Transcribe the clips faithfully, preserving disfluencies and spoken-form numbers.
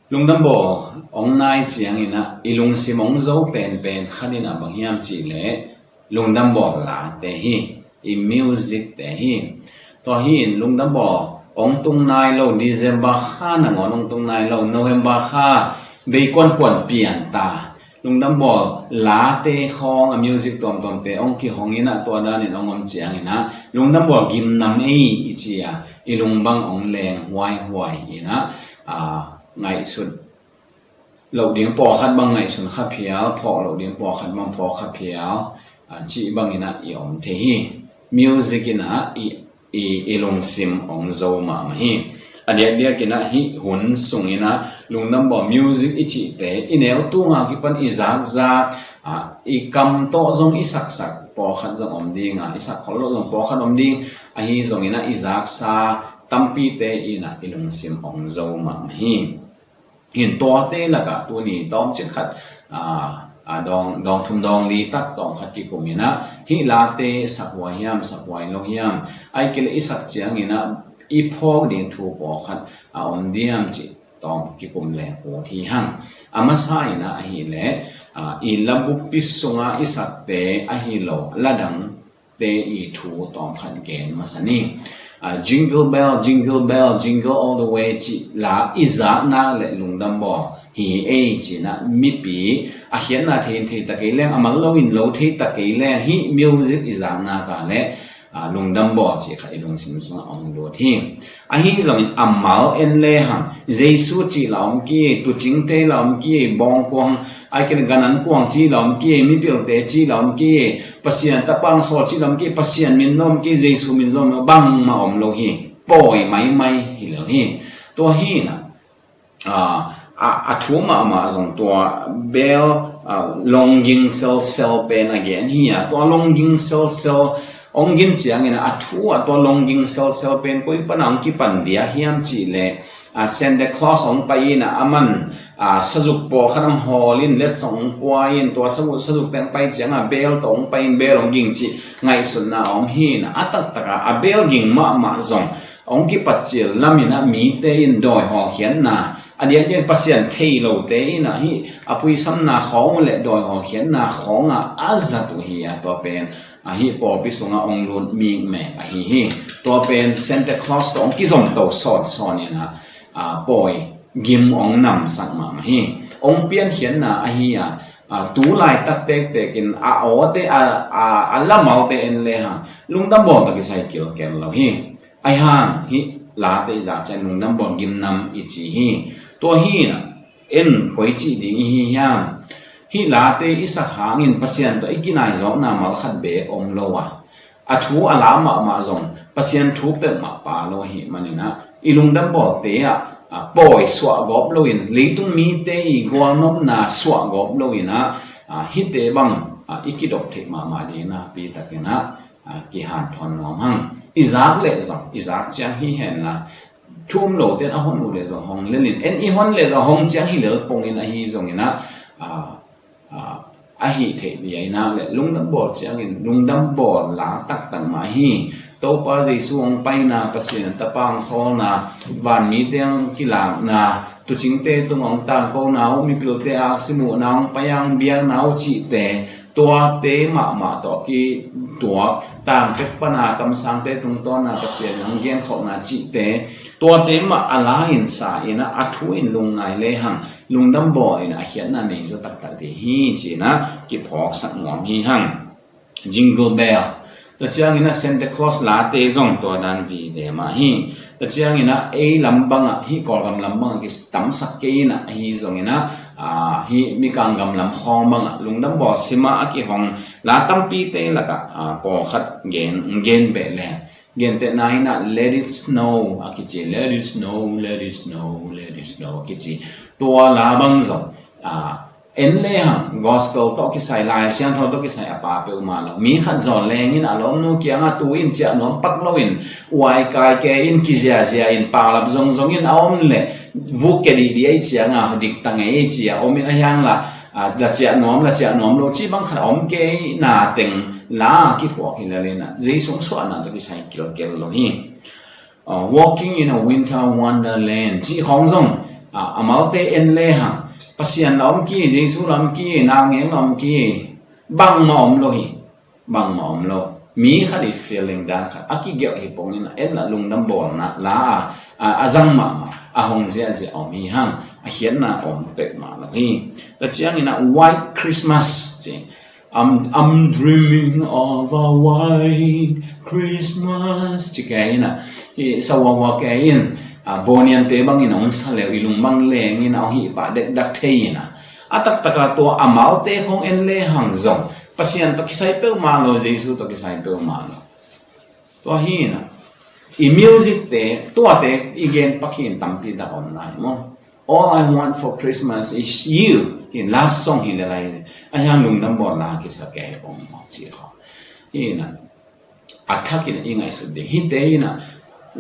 Lungdam bawl hong nai ciangin ah i lungsim hong zo penpen khat in ah bang hiam cih leh lungdam bawl late hi, i music te hi. Tua hi in lungdam bawl hong tung nai lo, December kha nangawn hong tung nai lo, November kha vei kuankuan pian ta. Lungdam bawl late khawng a music tuamtuamte hong kihong in ah tua danin hong om ciangin ah lungdam bawl gimnam ei i ci a, i lung bang hong leng huaihuai in ah, a, ngaihsut loh ding pawlkhat bang ngaihsun kha phial, phawk loh ding pawlkhat bang phawk kha phial, a, cih bangin ah i om thei hi. Music in ah i, i, i lungsim hong zo mahmah hi. A diakdiak in ah hih hun sungin ah lungdam bawl music i cihte i neu tunga kipan i zakzak, a, i kam tawh zong i saksak pawlkhat zong om ding a, i sak khol loh zong pawlkhat om ding. Ahi zongin ah i zaksa tampite in ah i lungsim hong zo mahmah hi. Hin tuate lakah tuni tawmcik khat, a, a, dawng, dawng thum dawng li tak tawm khat kikum in ah hih late sakhuai hiam, sakhuai lo hiam, ahih kei leh i sak ciangin ah i phawk ding thu pawlkhat a om diam cih tawm kikum leng ut hi hang. A masa in ah ahih leh, a, i la buppi sunga i sakte ahi lo la dang te i thu tawm khat gen masa ni. A, Jingle Bell, Jingle Bell, Jingle All the Way cih la i zakna le lungdam bawl hi ei ci in ah mipi a khiatna thei in thei ta kei leng, a mal lo in lo thei ta kei leng, hih music i zakna ka le, a, lungdam bawl cih khat i lungsim sungah hong lut hi. Ahi zongin a mal en le hang, Jesu cih la om kei, tuucingte la om kei, bawngkuang, ahih kei leh ganankuang cih la om kei, mipilte cih la om kei, Pasian tapa hong sawl cih la om kei, Pasian min la om kei, Jesu min la om kei, bangmah om lo hi. Pawi maimai hi lel hi. Tua hi in ah, a, a thu mahmah zong tua bel, a, longging selsel pen a gen hi a, tua longging selsel hong gin ciangin ah a thu ah tua longging selsel pen koi pana hong kipan diak hiam cih leh, a, Santa Claus hong pai in ah aman, a, sazuk pawlkhat hong hawl in, letsong hong pua in, tua sazuk, sazukte hong pai ciangah bel tawh hong pai in bel hong ging cih ngaihsutna a om hi in ah, a taktak ah a bel ging mahmah zong hong kipat cil lam in ah mite in dawi hawlkhiatna, a diakdiak Pasian thei lote in ah hih a puisamna khawng uh le dawi hawlkhiatna khawngah a zat uh hi a, tua pen, a, hih pawlpi sungah hong lut mikmek ahi hi. Tua pen Santa Claus tawh hong kizomto sawnsawn in ah, a, pawi gim hong namsak mahmah hi. Hong piankhiatna ahi a, a, tu laitak tektek in a awte, a, a, a lamalte en le hang lungdam bawl tawh kisai kilkel lo hi. Ahi hang hih late i zak ciang lungdam bawl gimnam i ci hi. Tua hi in ah en koi cih ding i hi hiam? Hih late i sak hangin Pasian tawh i kinaizawkna mal khat beek om lo a, a thu a la mahmah zong Pasian thu peuhmah pha lo ahih manin ah i lungdam bawlte ah, a, pawi suah gawp loin, leitung mite i gualnopna suah gawp loin ah, a, hihte bang, a, i kidop theih mahmah ding nakpi takin ah, a, kihanthawn nuam hang. I zak leh zong, i zak ciang hi henla, thu um lote in a hon uh leh zong hong lel in, en i hon leh zong hong ciang hi lel pongin ahi zongin ah, a, a, a hih theih liainak le lungdam bawl ciangin lungdam bawl la taktak mah hi. Topa Jesu hong paina, Pasian tapa hong sawlna, vanmite hong kilakna, tuucingte tung hong tangkona uh, mipilte aksi muhna, hong pai a hong biakna uh cihte, tuate mahmah tawh kituak, tangpek pana kamsangte tungtawna Pasian hong genkholhna cihte, tuate mah a la in sa in ah a thu in lungngai le hang lungdam bawl in a khiatna nei zaw taktak ding hi ci in ah kiphawksak nuam hi hang. Jingle Bell. Tua ciangin ah Santa Claus late zong tua dan vive mah hi. Tua ciangin ah ei lam bangah, hih Kawlgam lam bangah kitamsak kei in ah, ahi zongin ah, a, hih Mikang gam lam khawng bangah lungdam bawl simah a kihong la tampite lakah, a, pawlkhat gen, gen beh le. Gentehna in ah Let It Snow a kici, Let It Snow, Let It Snow, Let It Snow a kici. Tua la bang zong, a, en le hang gospel tawh kisai, Lai Siangtho tawh kisai a pha peuhmah lo. Mi khat zawn leng in a lawmnu kiangah tu in ciah nuam pak loin, uai kai kei in, kiziazia in, paklap zongzong in a om leh vuk ke dihdih ei ciangah dik ta ngei ei ci a om in, ahi hang la, a, la ciah nuam, la ciah nuam lo cih bang khat a om kei na teng la kiphuak hi lel in ah, Jesu hong suahna tawh kisai kilkel lo hi. A, Walking in a Winter Wonderland cih khawng zong, a, amaute en lehang, Pasian la om ki, Jesu la om ki, naungek la om ki, bangmah om lo hi. Bangmah om lo. Mi khat i feeling dan khat, a kigelh hi pongin a, en la lungdam bawlna la a, a, a zang mahmah, a hong ziahziah om hi hang, a khiatna om pek mah lo hi. Tua ciangin a White Christmas ci, I'm, I'm dreaming of a white Christmas ci kei in a, i sa huahua kei in, a, Bawniante bangin hong sa leu, i lung bang lengin a hong hih pah dekdak thei in a, a taktak a tua amaute khong en lehang zong Pasian tawh kisai peuhmah lo, Jesu tawh kisai peuhmah lo. Tua hi in a, i music te, tuate i gen pak hi in tampi tak om lai maw. All I want for Christmas is you. Hi in love song hi le lai le. A hiang lungdam bawl la kisa kei pong maw ci kho. Hi in a, a thakin i ngaihsut ding. Hihte in a,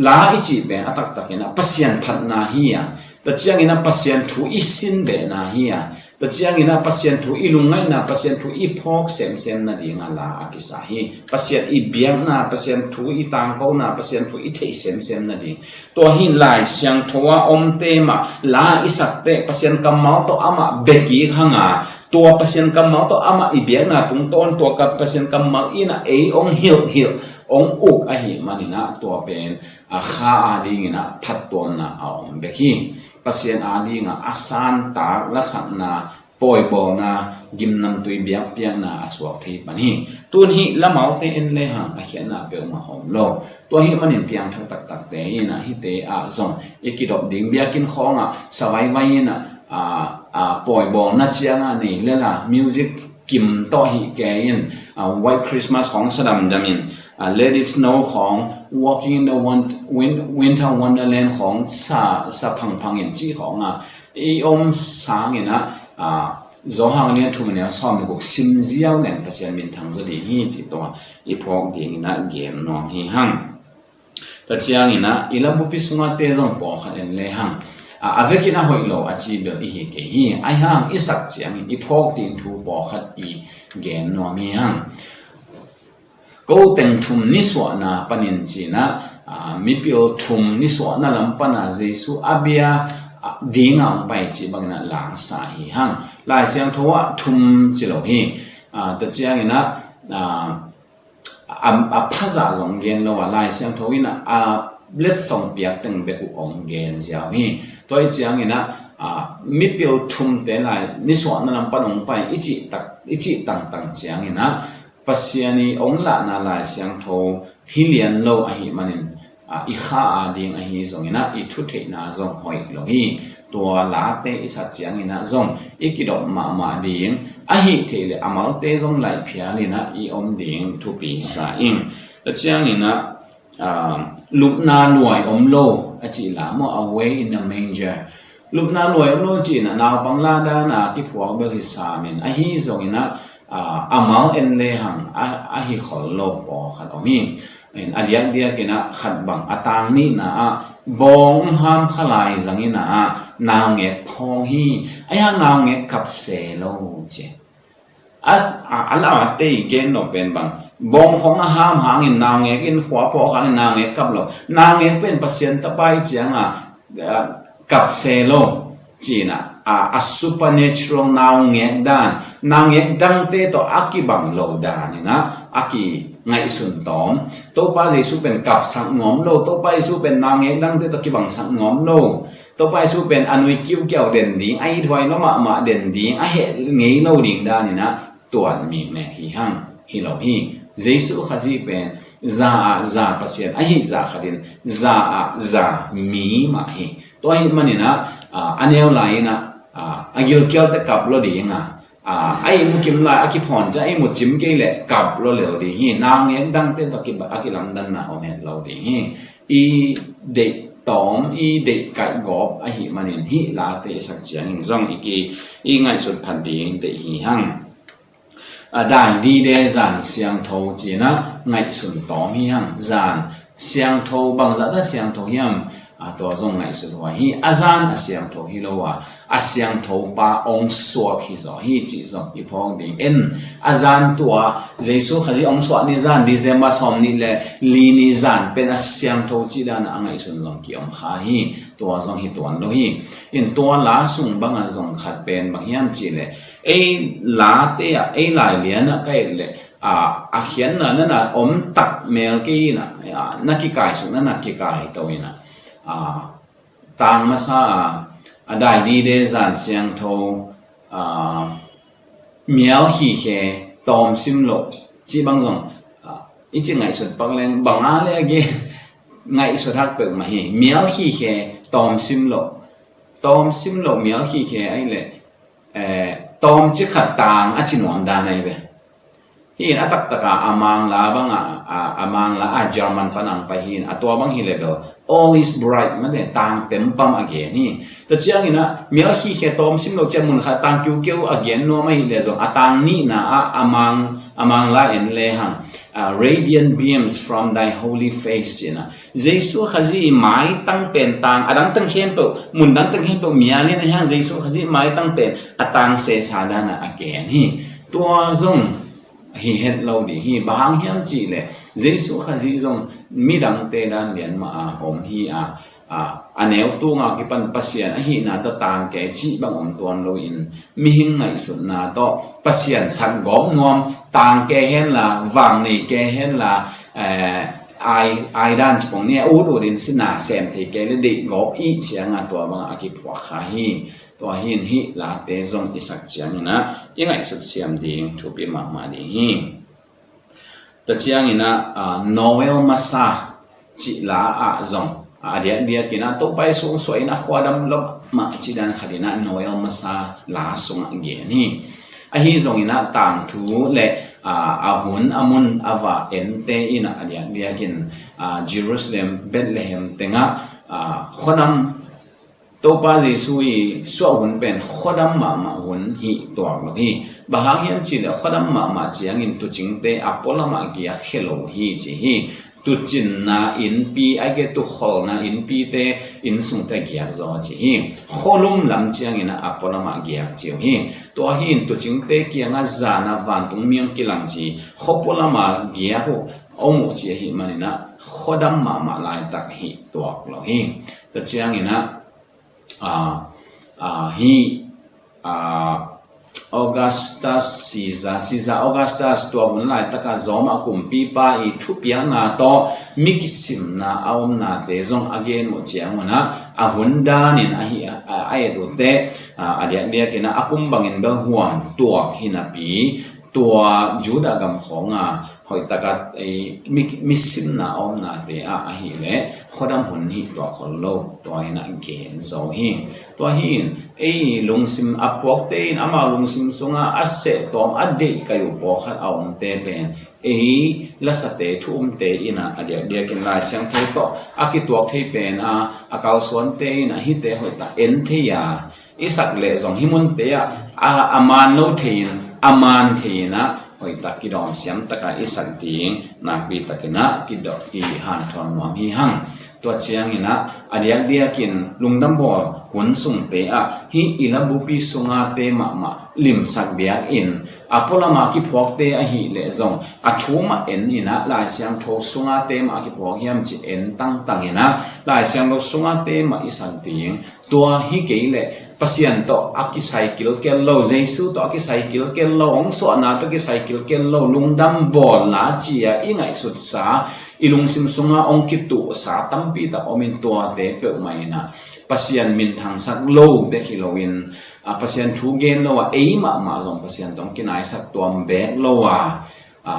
la i cih pen a taktakin a Pasian phatna hi a. Tua ciangin a Pasian thu i sin behna hi a. Tua ciangin a Pasian thu i lungngaihna, Pasian thu i phawk semsem nading a la a kisa hi. Pasian i biakna, Pasian thu i tangkona, Pasian thu i theih semsem nading. Tua hi Lai Siangtho a omte mah la i sakte, Pasian kammal tawh amah bia kik hang a, tua Pasian kammal tawh amah i biakna tungtawn, tua ka Pasian kammal in a ei hong hilhhilh, hong uk ahih manin a tua pen a kha adingin a phattuamna a om bek hi. Pasian ading a a santak lasakna, pawibawlna, gimnamtui biakpiakna a suak thei pan hi. Tun hih la amaute en lehang a khiatna peuhmah om lo. Tua hih manin piangthak taktakte in a hihte ah zong i kidop ding, biakinn khawngah sa vaivai in a, a, a, pawibawlna ciang a nei lel a, music kim tawh hi kei in, a, White Christmas khawng sa damdam in, a, Let It Snow khawng, Walking in the Won-, Win-, Winter Wonderland khawng sa, sa phangphang in ci khawng a i om sangin a, a, Johan a lian thum a neu sawm le guk sim ziau leng Pasian minthang zaw ding hi cih tua i phawk dingin a gen nuam hi hang. Tua ciangin a i labupi sungah te zong pawlkhat en lehang, a, a vekin a hoih lo a ci bel i hi kei hi. Ahi hang i sak ciangin i phawk ding thu pawlkhat i gen nuam hi hang. Ko teng thum nisuahna panin ci in a, a, mipil thum nisuahna lam pan a Jesu a bia, a, ding a hong pai cih bangin a la sa hi hang. Lai Siangtho ah thum ci lo hi. A, tua ciangin a, a, a, a phazah zong gen lo a, Lai Siangtho in a, a, letsong piak teng bek uh hong gen ziau hi. Tua hi ciangin a, a, mipil thumte lai nisuahna lam pan hong pai i cih tak, i cih tangtang ciangin a, Pasian i hong lahna Lai Siangtho hi lian lo ahih manin, a, i kha ading ahi zongin a, i thutheihna zong hoih lo hi. Tua late i sak ciangin a zong i kidop mahmah ding, ahih theih leh amaute zong laih phial in a i om ding thupi sa ing. Tua ciangin a, a, lupna luai om lo a cih la maw, a way in a manger. Lupna luai om lo cih in a naupang la dan a kiphuak bel hi sam in, ahi zongin a, a, amal en lehang a, a hi khol lo pawlkhat om hi. In a diakdiak in a khat bang a tang nihna ah bawng ham kha lai zang in a, naungek phawng hi. Ahi hang naungek kap se lo ci. A, a, a la a tei gen lo pen bang, bawng khawng a ham hangin naungek in khua phawk hangin naungek kap lo. Naungek pen Pasian Tapa i ciang a, a, kap se lo ci in a, a, a supernatural naungek dan, naungek dangte tawh a kibang lo dan in a, a kingaihsun tawm. Topa Jesu pen kapsak nuam lo, Topa Jesu pen naungek dangte tawh kibangsak nuam lo. Topa Jesu pen a nui kiukiau den ding, a ithuai lua mahmah den ding, a heh ngei lo ding dan in a tuan mi mek hi hang, hi lo hi. Jesu Khazih pen za ah za Pasian, ahi zah khat in za ah za mi mah hi. Tua ahih manin a, a, a neu lai in a, a, a gilkialte kap lua ding a, a, a ihmu kim lai, a kiphawn ciang a ihmu cim kei leh kap lua lel ding hi. Naungek dangte tawh kiba-, a kilamdanna om het lo ding hi. I deih tawm, i deih kaih gawp ahih manin hih late i sak ciangin zong i ki, i ngaihsut phat ding deih hi hang. A, Dai Dide Zan Siangtho ci in a ngaihsun tawm hi hang. Zan siangtho, bangzah ta siangtho hiam? A, tua zong ngaihsut huai hi. A zan a siangtho hi lo a, a siangtho pa hong suak hi zaw hi cih zong i phawk ding. En, a zan tua Jesu Khazih hong suah ni zan, December sawm nih le li ni zan pen a siangtho cih dan a ngaihsun zong kiom kha hi. Tua zong hi tuan lo hi. In, tua la sung bangah zong khat pen bang hiam cih leh, ei late ah, ei Lai Lian ah ka et leh, a, a khiatna na na om tak mel kei in a, a, na kikaisuk na na kikai to in a, a, tang masa a, a dai dide zan siangtho, a, mial khikhe tawm sim loh cih bang zong, a, i ci ngaihsut pak leng bang a le a gen ngaihsut hak peuhmah hi. Mial khikhe tawm sim loh, tawm sim loh mial khikhe ahih leh, eh, tawmcik khat tang a ci nuam dan ahi ve. Hi in a taktak a, a Mangla bang a, a, a Mangla a German pan hong pai hi in, a tua bang hi leh bel, all is bright, mate, tang tempam a gen hi. Tua ciangin a, mial khikhe tawm sim loh ci a mun khat tang kiukiu a gen nuam ahih leh zong, a tang nihna ah, a Mang, a Mangla en le hang, a, radiant beams from thy holy face ci in a, Jesu Khazih maitang pen tang, a dang teng khempeuh, mun dang teng khempeuh mial in a hiang Jesu Khazih maitang pen a tang sesa dan a a gen hi. Tua zong hi het lo ding hi. Bang hang hiam cih leh Jesu Khazih zong midangte dan lian mah a om hi a, a, a neu tunga kipan Pasian ahihna tawh tangke cih bang om tuan lo in, mihing ngaihsutna tawh Pasian sak gawp nuam, tangke henla, vang nei ke henla, eh, ai, ai dan cipong ni a, ut ut in sina sem thei ke le deih gawp i cianga tua banga a kiphuak kha hi. Tua hi in hih late zong i sak ciangin a, i ngaihsut siam ding thupi mahmah ding hi. Tua ciangin a, a, Noel Masa cih la ah zong a diakdiakin a, Topa Jesu hong suah in a khuadam lo mah cih dan khat in a, Noel Masa la sungah gen hi. Ahi zongin a, tangthu le, a, a hun a mun a va ente in a, a diakdiakin, a, Jerusalem, Bethlehem tengah, a, khuadam Topa Jesu i suah hun pen khuadam mahmah hun hi tuak lo hi. Bang hang hiam cih leh khuadam mahmah ciangin tuucingte a pualamah giak khia lo hi ci hi. Tuucinna innpi, ahih kei leh tuukholhna innpite inn sungte giak zaw ci hi. Khualum lam ciangin a pualamah giak ci uh hi. Tua hi in tuucingte kiangah zan a vantung miang kilang ci, khua pualamah giak uh om uh ci ahih manin a khuadam mahmah laitak hi tuak lo hi. Tua ciangin a, a, a, hi, a, Augustus Caesar, Caesar Augustus tua hun laitaka Roma kumpipa i thupiakna tawh mi kisimna a omnate zong a gen uh ciangun a, a hun danin ahi a, a, a et uhte, a, a diakdiakin a, a kum bangin bel huam tuak hi napi, tua Judah gam khawnga hoih taka ei mi, mi simna a omnate ah ahih leh khuadam hun hi tuak khol lo, tua in a gen zo hi. Tua hi in ei lungsim a phuakte in amau lungsim sunga a seh tawm a deih kai uh pawlkhat a omte pen ei lasate thu umte in a, a diakdiakin Lai Siangtho tawh a kituak thei pen a, a kalsuante in a hihte hoih tak en thei a, i sak leh zong hih munte ah a, a man lo thei in, a man thei in a, hoih tak kidawm siam taka i sak ding nakpi takin a kidawm, kihanthawn nuam hi hang. Tua ciangin a, a diakdiakin lungdam bawl hun sungte ah hih i labupi sunga te mahmah limsak biak in, a pualamah kiphuakte ahih leh zong a thu mah en in a, Lai Siangtho sunga te mah a kiphuak hiam ci en tangtang in a, Lai Siangtho sunga te mah i sak ding. Tua hi kei leh Pasian tawh a kisai kilkel lo, Jesu tawh a kisai kilkel lo, hong suahna tawh kisai kilkel lo, lungdam bawl la ci-a i ngaihsutsa, i lungsim sunga hong kituhsa tampi tak om in, tuate peuhmah in a, Pasian minthangsak lo bek hi loin, a, Pasian thu gen lo a, ei mahmah zong Pasian tawh hong kinaisak tuam bek lo a, a,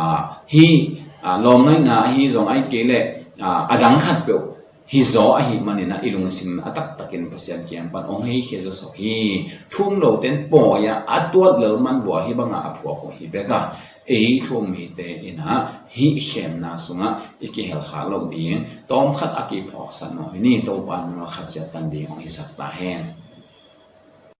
hi, a, lawmngaihna ahi zong ahih kei leh, a, a dang khat peuh hi zaw ahih manin a, i lungsim a taktakin Pasian kiang pan hong heikhia zawsok hi. Thu um lote in pawi a, a tuat lel man vua hih banga a phuak uh hi bek a, ei thu um mite in a, hih khemna sungah i kihel kha loh ding tawmkhat a kiphawksak nuam hi ni. Topa in nang khat ciat tan ding hong hisak ta hen.